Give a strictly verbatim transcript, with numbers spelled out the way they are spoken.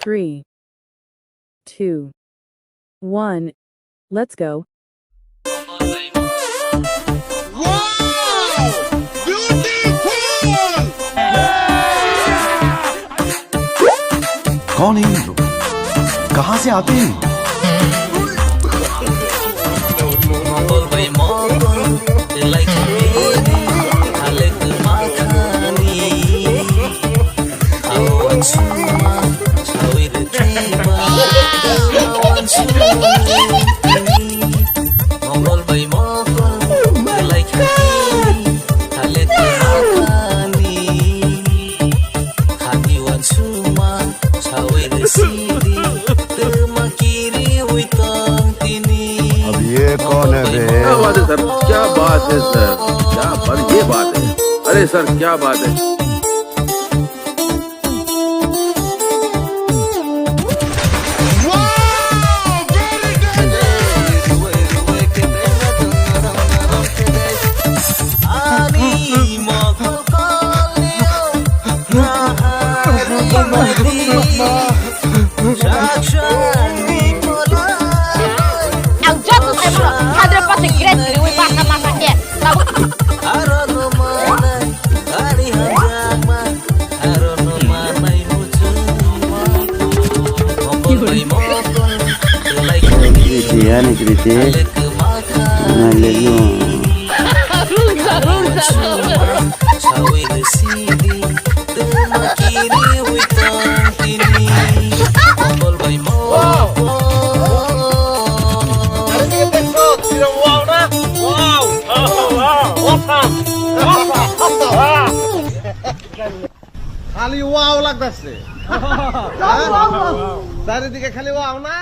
Three, two, one, let's go. Wow! Beautiful! कौन है ये लोग? कहाँ से आते हैं? अब ये कौन है बे? क्या बात है सर, क्या बात है सर, क्या बात, ये बात है। अरे सर, क्या बात है। Ang joto sai mano, hadra pase great riwi basa masa ke. Tabuk. Kriti, ani Kriti. Nalenu. Khali wow lagdase. Charidike khali wow na?